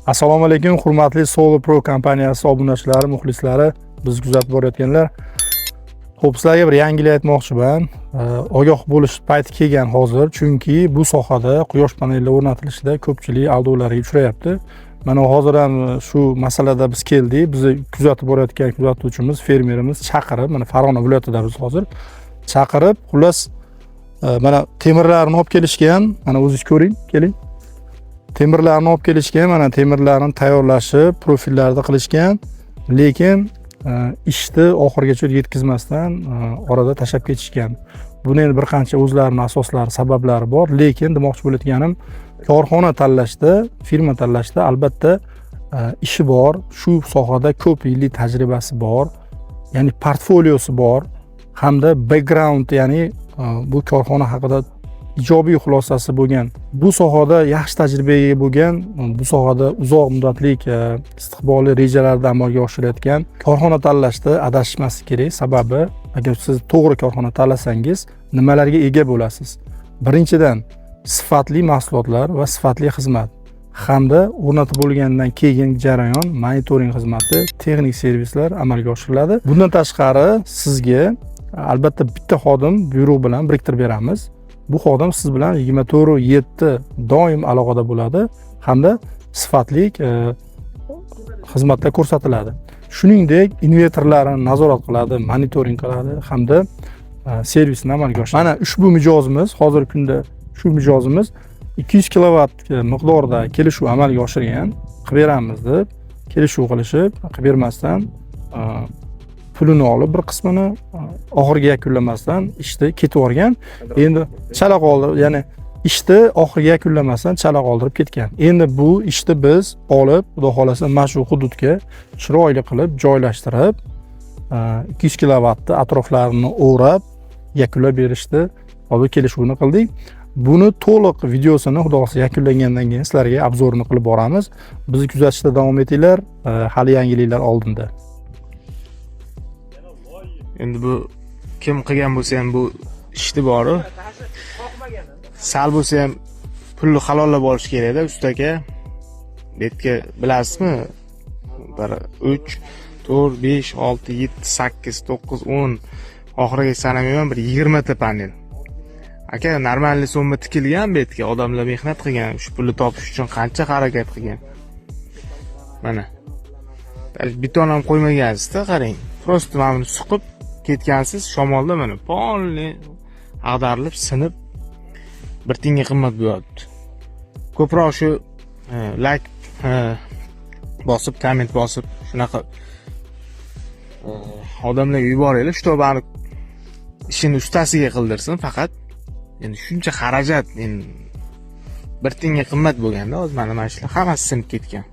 Assalomu alaykum, hurmatli Solar Pro kompaniyasi obunachilari, muxlislari, bizni kuzatib borayotganlar. Xo'p, sizlarga bir yangilik aytmoqchiman. Ogoh bo'lish payti kelgan hozir, chunki bu sohada quyosh panellari o'rnatilishida ko'pchilik aldovlarga uchrayapti. Mana hozir ham shu masalada biz keldik. Bizni kuzatib borayotgan kuzatuvchimiz, fermerimiz chaqirib, mana Farg'ona viloyatida biz hozir chaqirib, xullas, mana temirlarni olib kelishgan. Mana o'zingiz ko'ring, keling. Temirlarni olib kelishgan, mana temirlarni tayyorlashib, profillarni qilishgan, lekin ishni oxirigacha yetkazmasdan orada tashlab ketishgan. Buni endi bir qancha o'zlarini asoslari, sabablari bor, lekin demoqchi bo'layotganim, korxona tanlashda, firma tanlashda albatta ishi bor, shu sohada ko'p yillik tajribasi bor, ya'ni portfoliosi bor hamda background, ya'ni bu korxona haqida ijobiy xulosasi bo'lgan, bu sohada yaxshi tajribaga ega bo'lgan, bu sohada uzoq muddatlik istiqbolli rejalarni amalga oshirayotgan korxona tanlashda adashmaslik kerak. Sababi, agar siz to'g'ri korxona tanlasangiz, nimalarga ega bo'lasiz? Birinchidan, sifatli mahsulotlar va sifatli xizmat hamda o'rnatib bo'lgandan keyin jarayon, monitoring xizmati, texnik servislar amalga oshiriladi. Bundan tashqari, sizga albatta bitta xodim buyruq bilan biriktirib beramiz. Bu xodim siz bilan 24/7 doim aloqada bo'ladi hamda sifatli xizmatlar ko'rsatiladi. Shuningdek, invertorlarni nazorat qiladi, monitoring qiladi hamda servisni amalga oshiradi. Mana ushbu mijozimiz, hozirgi kunda shu mijozimiz 200 kilovat miqdorida kelishuv amalga oshirgan, qilib beramiz deb kelishuv qilishib, qilib bermasdan, pulini olib, bir qismini oxiriga yakunlamasdan ishni ketib yuborgan. Endi chala qoldi, ya'ni ishni oxiriga yakunlamasdan chala qoldirib ketgan. Endi bu ishni biz olib, xudo xohlasa, mana shu hududga chiroyli qilib joylashtirib, 200 kilovatni atroflarini o'rab yakunlab berishni hozir kelishuvni qildik. Buni to'liq videosini, xudo xohlasa, yakunlangandan keyin sizlarga обзор ini qilib boramiz. Bizni kuzatishda davom etinglar, hali yangiliklar oldinda. Endi bu kim qilgan bo'lsa ham, bu ishni bori sal bo'lsa ham pulni halollab olish kerakda, usta aka. Bu yerga, bilasizmi, bir, uch, to'rt, besh, olti, yetti, sakkiz, to'qqiz, 10, oxiriga sanamayman, bir 20 ta panel, aka, нормальный summa tikilgan. Bu yerga odamlar mehnat qilgan, shu pulni topish uchun qancha harakat qilgan. Mana, beton ham qo'ymagansizda, qarang, просто mana buni suqib ketgansiz shamolda. Mana, полный ag'darilib, sinib, bir tiyinga qimmat bo'lyapti. Ko'proq shu layk bosib, komment bosib, shunaqa odamlarga yuboringlar, чтобы ani ishini ustasiga qildirsin faqat. Endi shuncha xarajat endi bir tiyinga qimmat bo'lganda. Hozir mana shular hammasi sinib ketgan.